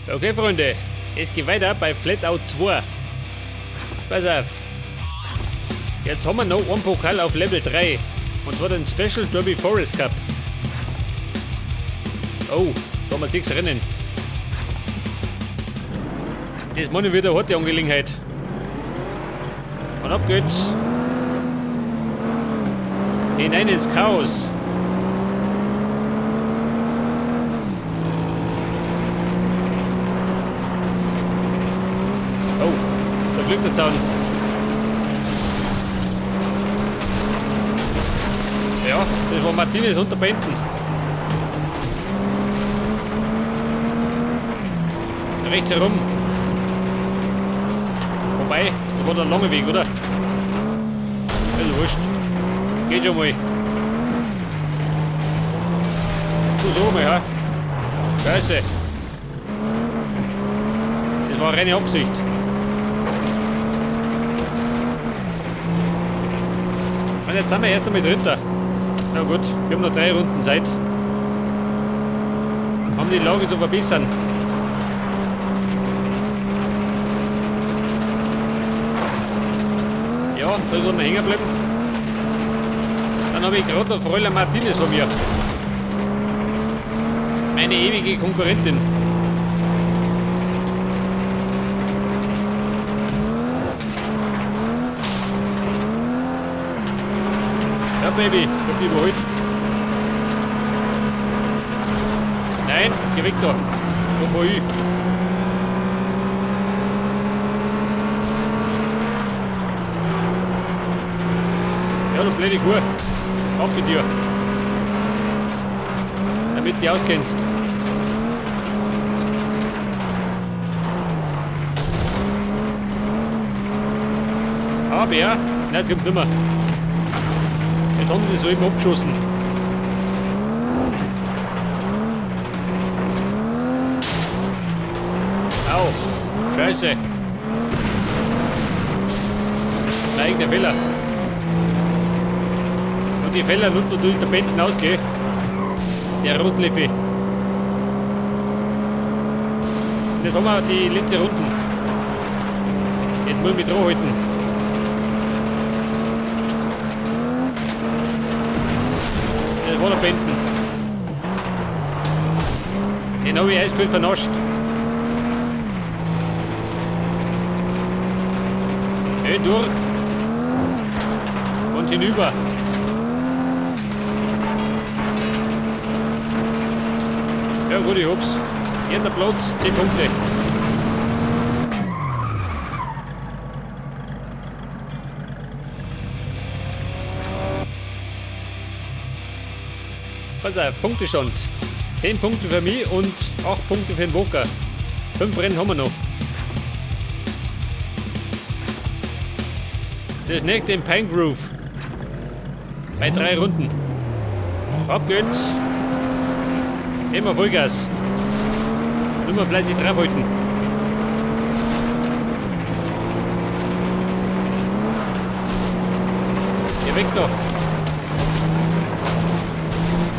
Okay, Freunde, es geht weiter bei FlatOut 2. Pass auf. Jetzt haben wir noch einen Pokal auf Level 3. Und zwar den Special Derby Forest Cup. Oh, da haben wir 6 Rennen. Das meine ich wieder eine harte Angelegenheit. Und ab geht's. Hinein ins Chaos. Oh, da fliegt der Zaun. Ja, das war Martinez unter Benden. Rechts herum. Wobei, da war der lange Weg, oder? Also wurscht. Geht schon mal. Du so mal, ja. Scheiße. Das war reine Absicht. Und jetzt sind wir erst einmal Dritter. Na gut, wir haben noch 3 Runden Zeit. Um die Lage zu verbessern. Ja, da ist er noch hängen geblieben. Dann habe ich gerade noch Fräulein Martinez von mir. Meine ewige Konkurrentin. Ja, Baby, ich hab dich überholt. Nein, geh weg da. Da fahr ich. Ja, du blöde Kuh. Ab mit dir. Damit du dich auskennst. Aber ja, nein, es kommt nimmer. Jetzt haben sie so eben abgeschossen. Au, Scheiße. Mein eigener Fehler. Und die Fehler nimmt natürlich der Benden ausgehen. Der Rotliffe. Und jetzt haben wir die letzte Runden. Jetzt muss ich mich dran halten. Das war der Benden. Den habe ich eiskalt vernascht. Schön durch. Und hinüber. Ja gut, ich hab's. Vierter Platz, 10 Punkte. Pass auf, Punktestand. 10 Punkte für mich und 8 Punkte für den Walker. 5 Rennen haben wir noch. Das nächste in Pine Grove. Bei 3 Runden. Ab geht's. Immer Vollgas. Nur mal fleißig draufhalten. Geh weg da.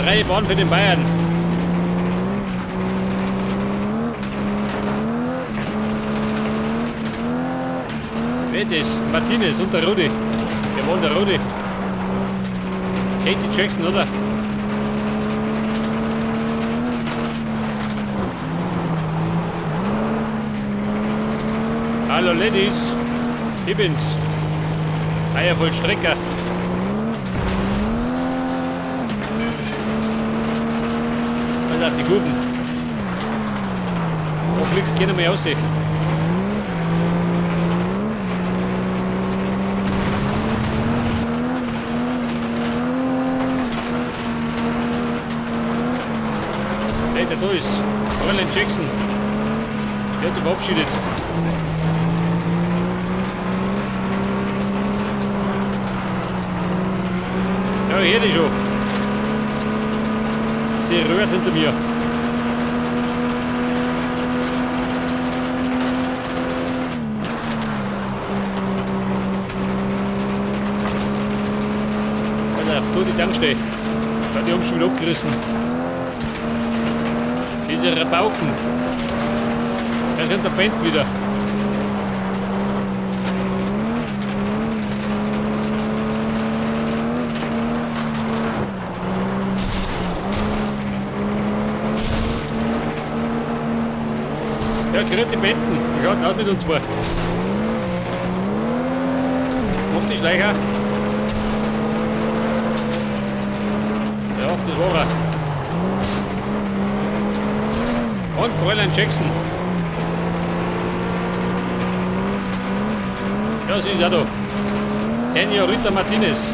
Freie Bahn für den Bayern. Wer ist das? Martinez und der Rudi. Wer war denn der Rudi? Katie Jackson, oder? Hallo Ladies, ich bin's. Eier Vollstrecker. Was auf die Kurven? Da fliegst keiner mehr raus. Hey, der da ist Fräulein Jackson. Der hat dich verabschiedet. Ja, ich höre dich schon. Sie rührt hinter mir. Also auf, du die Tankstelle. Ja, die haben schon wieder abgerissen. Diese Rabauken. Da kommt der Band wieder. Ja, kriegt die Bänden. Wie schaut denn aus mit uns zwei? Macht die Schleicher. Ja, das war er. Und Fräulein Jackson. Ja, sie ist auch da. Senorita Martinez.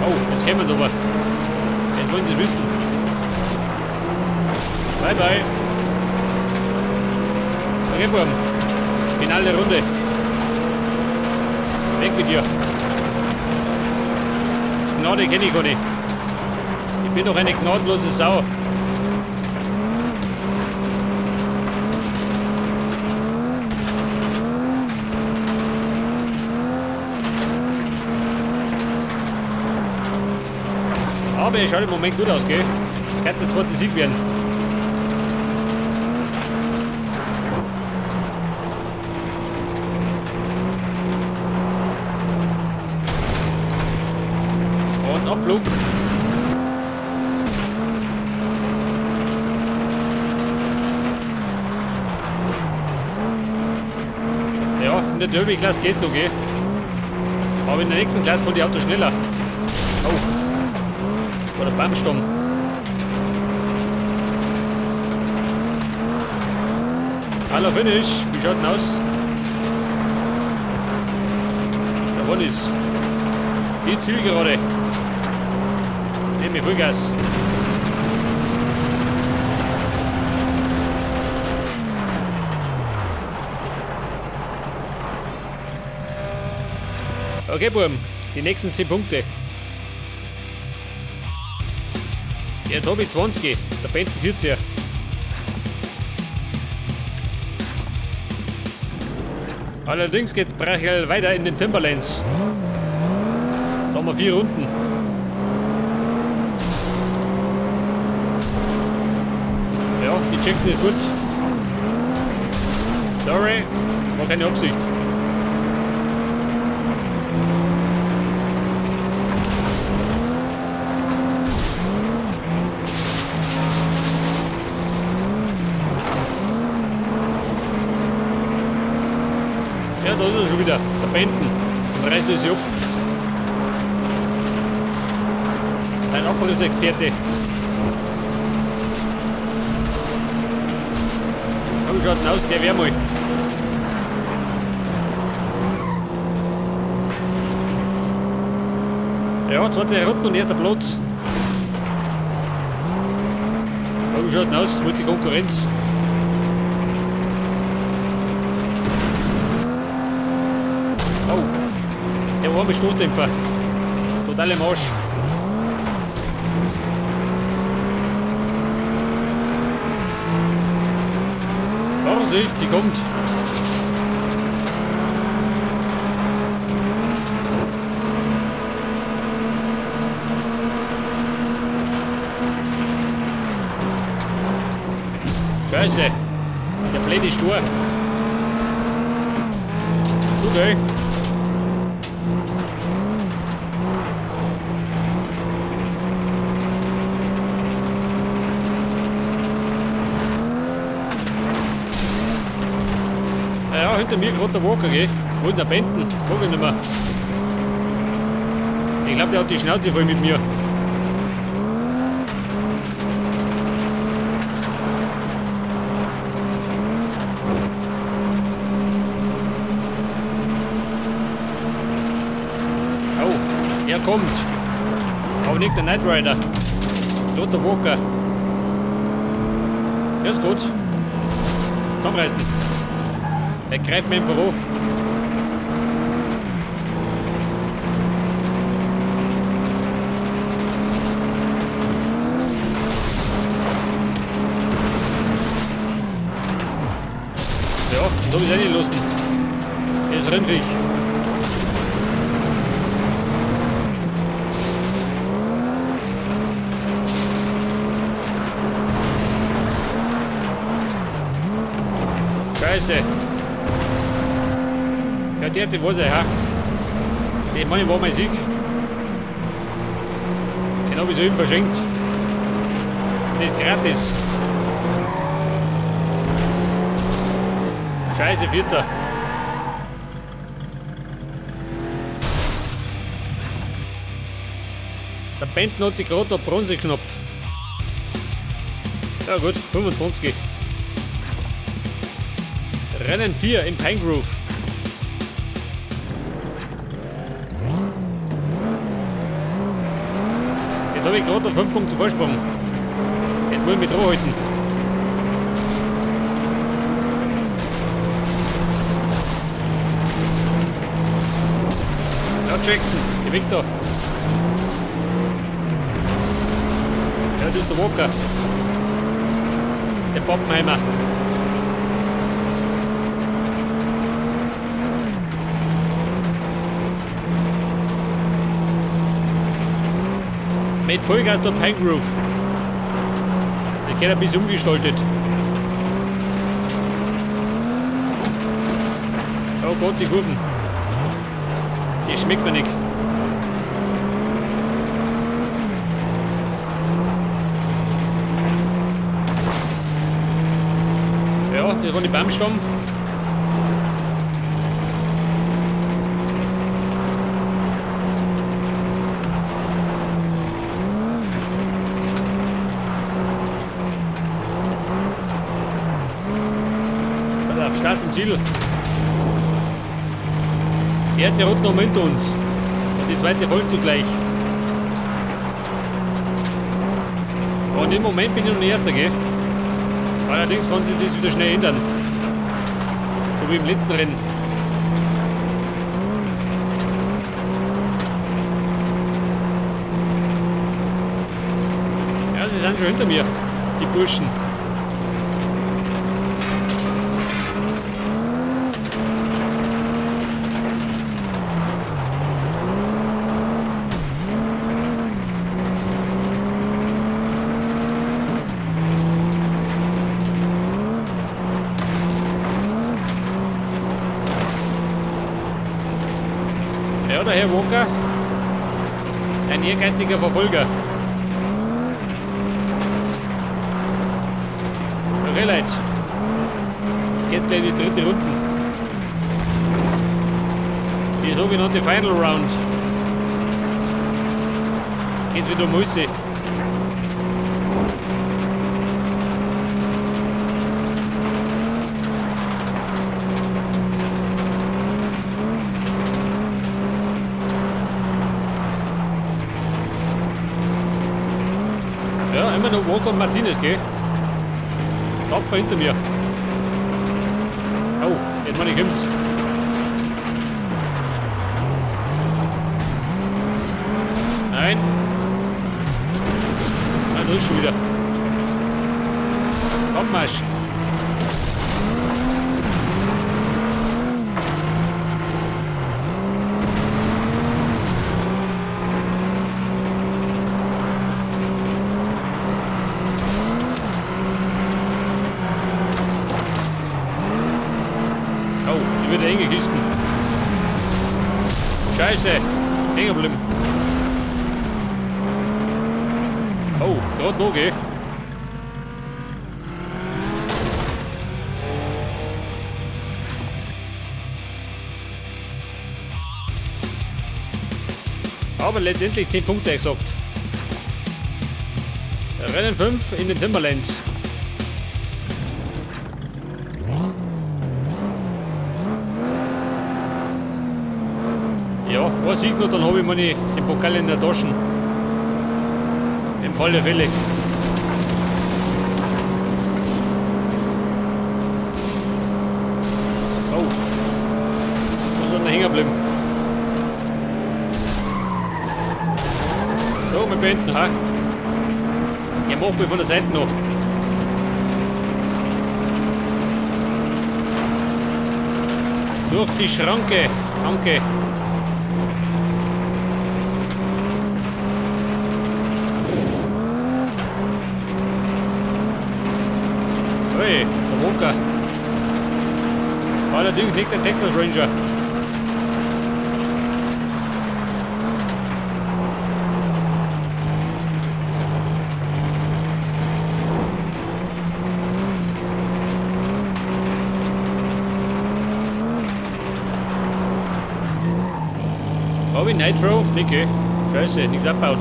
Oh, jetzt kommen wir aber. Jetzt wollen sie es wissen. Bye, bye. Okay, Buben. Finale Runde. Weg mit dir. Gnade kenne ich gar nicht. Ich bin doch eine gnadenlose Sau. Aber es schaut im Moment gut aus, gell? Könnte der zweite Sieg werden. Und Abflug. Ja, in der Derby-Klasse geht noch, gell? Aber in der nächsten Klasse fahren die Autos schneller. Oh. Oder Baumstamm. Hallo Finish, wie schaut denn aus? Da vorne ist die Zielgerade. Nehme ich Vollgas. Okay, Burm, die nächsten 10 Punkte. Der Tobi 20, der Benten 40er. Allerdings geht Brachel weiter in den Timberlands. Da haben wir 4 Runden. Ja, die Jackson ist fort. Sorry, war keine Absicht. Ja, da ist er schon wieder, der Benten. Und reißt er sich ab. Ein Abrissexperte. Wie schaut denn aus? Der wär mal. Ja, zweite Runden und erster Platz. Wie schaut denn aus mit der Konkurrenz? Oh, der arme Stoßdämpfer. Total im Arsch. Vorsicht, sie kommt. Scheiße. Der blöde Stur. Okay. Ja, hinter mir gerade der Walker, gell? Wo ist der Benten? Guck ich nicht mehr. Ich glaube, der hat die Schnauze voll mit mir. Oh, er kommt. Aber nicht der Knight Rider. Gerade der Walker. Ja, ist gut. Zusammenreißen. Er greift mir einfach an. Ja, so ist er nicht los. Er ist Rennweg. Scheiße. Ja, der die weiß ich, ha? Den meine ich war mein Sieg. Den habe ich soeben verschenkt. Und das ist gratis. Scheiße, Vierter. Der Benton hat sich gerade noch Bronze geschnappt. Ja gut, 25. Rennen 4 im Pinegrove. Jetzt habe ich gerade noch 5 Punkte Vorsprung. Jetzt muss ich mich dran halten. Ja, Jackson, geh weg da. Ja, das ist der Walker. Der Pappenheimer. Mit Vollgas der Pinegrove. Der geht ein bisschen umgestaltet. Oh Gott, die Kurven. Die schmeckt mir nicht. Ja, das war die Baumstamm. Auf Start und Ziel. Die erste Runde noch hinter uns. Und die zweite folgt zugleich. Und im Moment bin ich noch Erster, gell? Allerdings kann sich das wieder schnell ändern. So wie im letzten Rennen. Ja, sie sind schon hinter mir, die Burschen. Ja, der Herr Walker, ein ehrgeiziger Verfolger. Okay, Leute, geht gleich in die dritte Runde. Die sogenannte Final Round. Geht wieder um Mäuse. Ja, immer noch Walker und Martinez, gell? Tapfer hinter mir. Oh, jetzt meine ich kommt's. Nein. Ah, das ist schon wieder. Abmarsch. Oh, die wird enge Kisten. Scheiße, hängen geblieben. Oh, gerade noch, gell? Aber letztendlich 10 Punkte gesagt. Rennen 5 in den Timberlands. Ja, ein Sieg noch, dann habe ich meine den Pokal in der Tasche. Im Fall der Fälle. Oh. Da ist einer hängen geblieben. So, wir beenden, ha? Der macht mich von der Seite noch. Durch die Schranke. Danke. Hey, der Walker. Allerdings nicht der Texas Ranger. Hab ich Nitro? Nicht, gell? Scheiße, nichts abgebaut.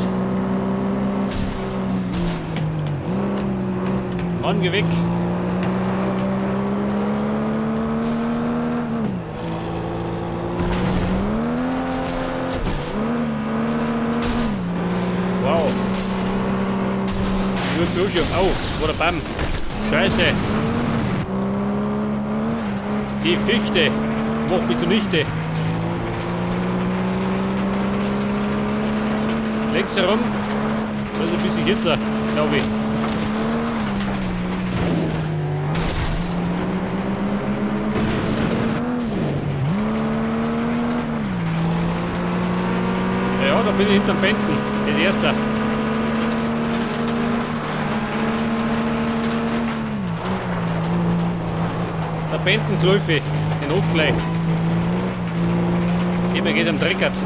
Mann, geh weg. Wow. Nur Bildschirm. Au, das war der Bam. Scheiße. Die Fichte macht mich zunichte. Links herum, da ist ein bisschen Hitze, glaube ich. Ja, da bin ich hinterm Benden, das erste. Der Benden-Klöfe, den Hof gleich. Immer geht's am Dreckert.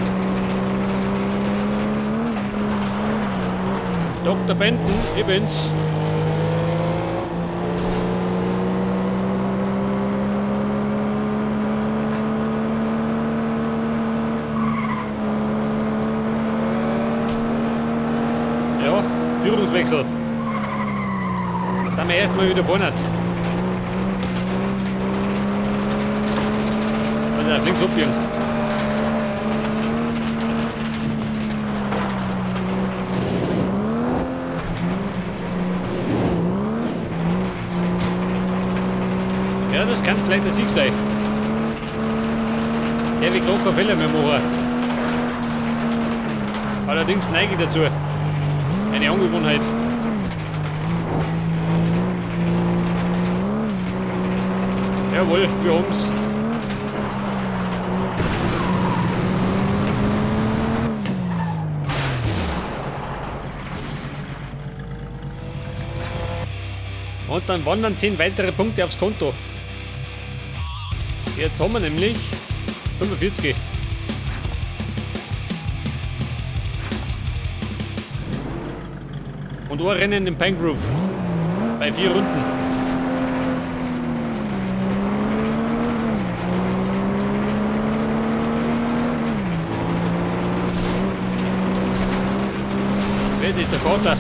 Dr. Benden, ich bin's. Ja, Führungswechsel. Sind wir erstmal wieder vorne. Also links abbiegen. Ja, das kann vielleicht der Sieg sein. Der will gerade keinen Fehler mehr machen. Allerdings neige ich dazu. Eine Angewohnheit. Jawohl, wir haben's. Und dann wandern 10 weitere Punkte aufs Konto. Jetzt haben wir nämlich 45. Und ein Rennen im Pine Grove. Bei 4 Runden. Wer ist der Kater?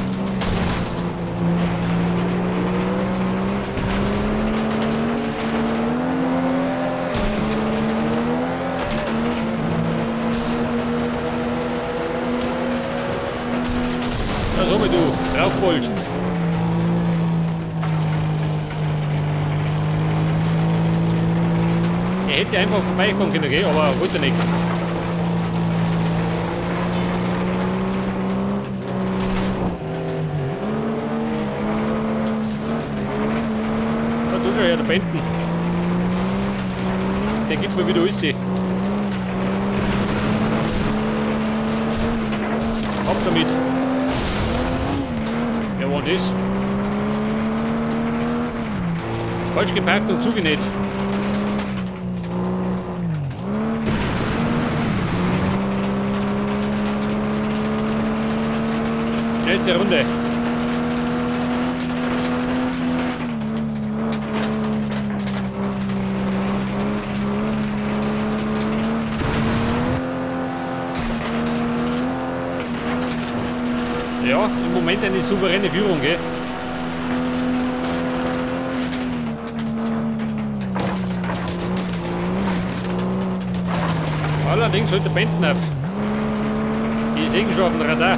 So wie du, draufgeholt. Er hätte einfach vorbeifahren können, gell? Aber wollte er nicht. Da tut schon her, der Benden. Der gibt mir wieder alles. Ab damit. Wer war das? Falsch geparkt und zugenäht. Schnellste Runde. Ja, im Moment eine souveräne Führung, gell? Allerdings holt der Benden auf. Die sehen schon auf dem Radar.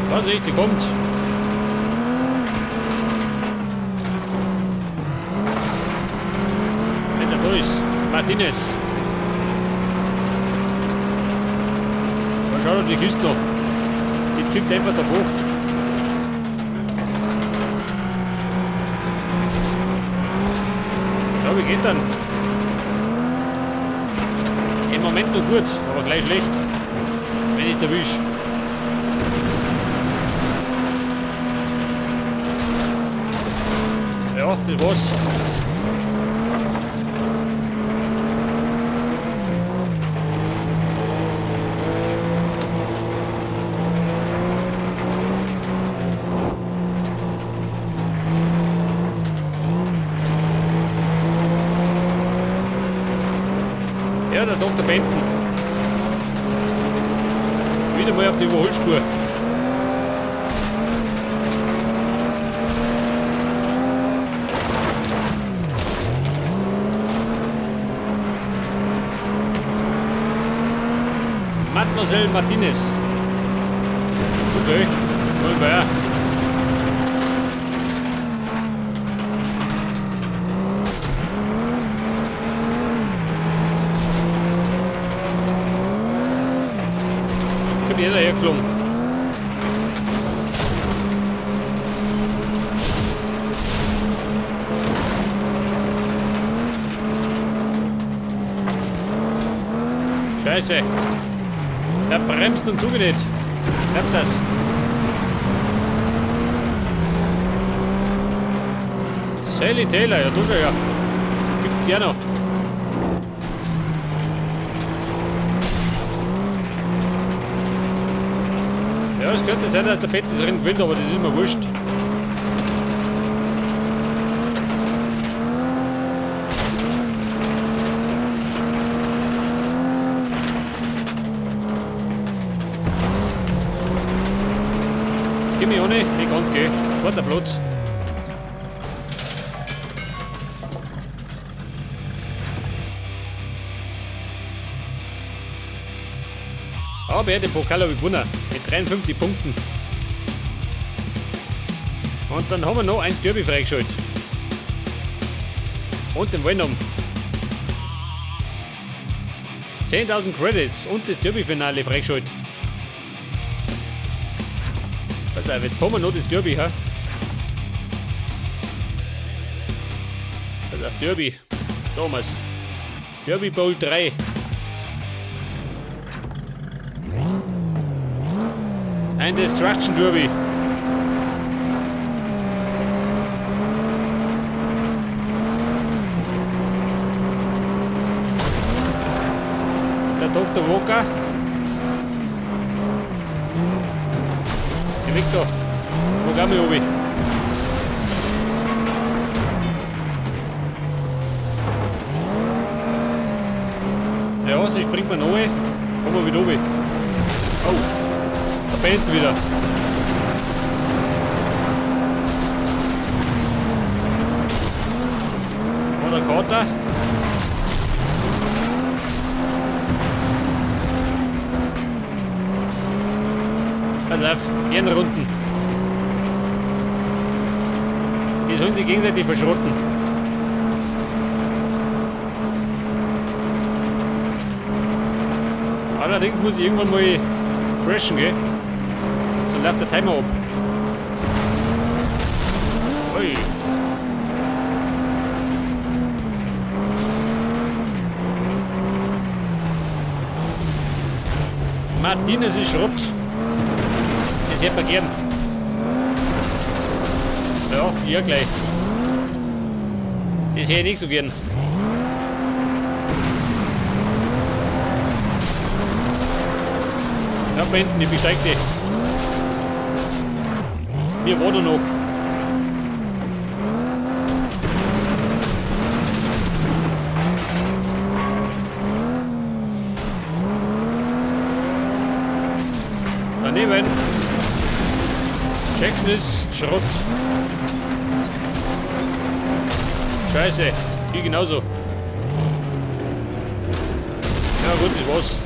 Vorsicht, die kommt. Wenn der da ist. Martinez. Da schaut er die Kiste noch. Die zieht einfach davor. Ja, wie geht dann? Im Moment noch gut, aber gleich schlecht. Wenn ich erwische. Ja, das war's. Ja, der Dr. Benton. Wieder mal auf die Überholspur. Mademoiselle Martinez. Okay, voll weiter. Kommt jeder hergeflogen. Scheiße. Der bremst und zugenäht. Klappt das? Sally Taylor, ja du schon, ja. Gibt's ja noch. Ja, es könnte sein, dass der Bett das Rennen gewinnt, aber das ist mir wurscht. Geh mich ohne, nicht ganz geh. Warte Platz. Aber er hat den Pokal habe ich gewonnen. Mit 53 Punkten. Und dann haben wir noch ein Derby freigeschaltet. Und den Venom. 10.000 Credits und das Derby-Finale freigeschaltet. Also jetzt fahren wir noch das Derby, ha? Also auf Derby. Thomas. Derby Bowl 3. Ein Destruction Derby. Der Dr. Walker. Geh weg da. Wo gehen wir oben? Ja, sie springt mir neu. Kommen wir wieder oben. Oh. Der Band wieder. Und der Kater. Pass auf, Ehrenrunden. Die sollen sich gegenseitig verschrotten. Allerdings muss ich irgendwann mal crashen, gell? Sonst läuft der Timer ab. Ui. Martinez ist Schrott. Das hätte man gern. Ja, hier gleich. Das hätte ich nicht so gern. Ja, hinten, ich besteige die. Mir war da noch. Daneben. Jackson ist Schrott. Scheiße, hier genauso. Ja gut, das war's.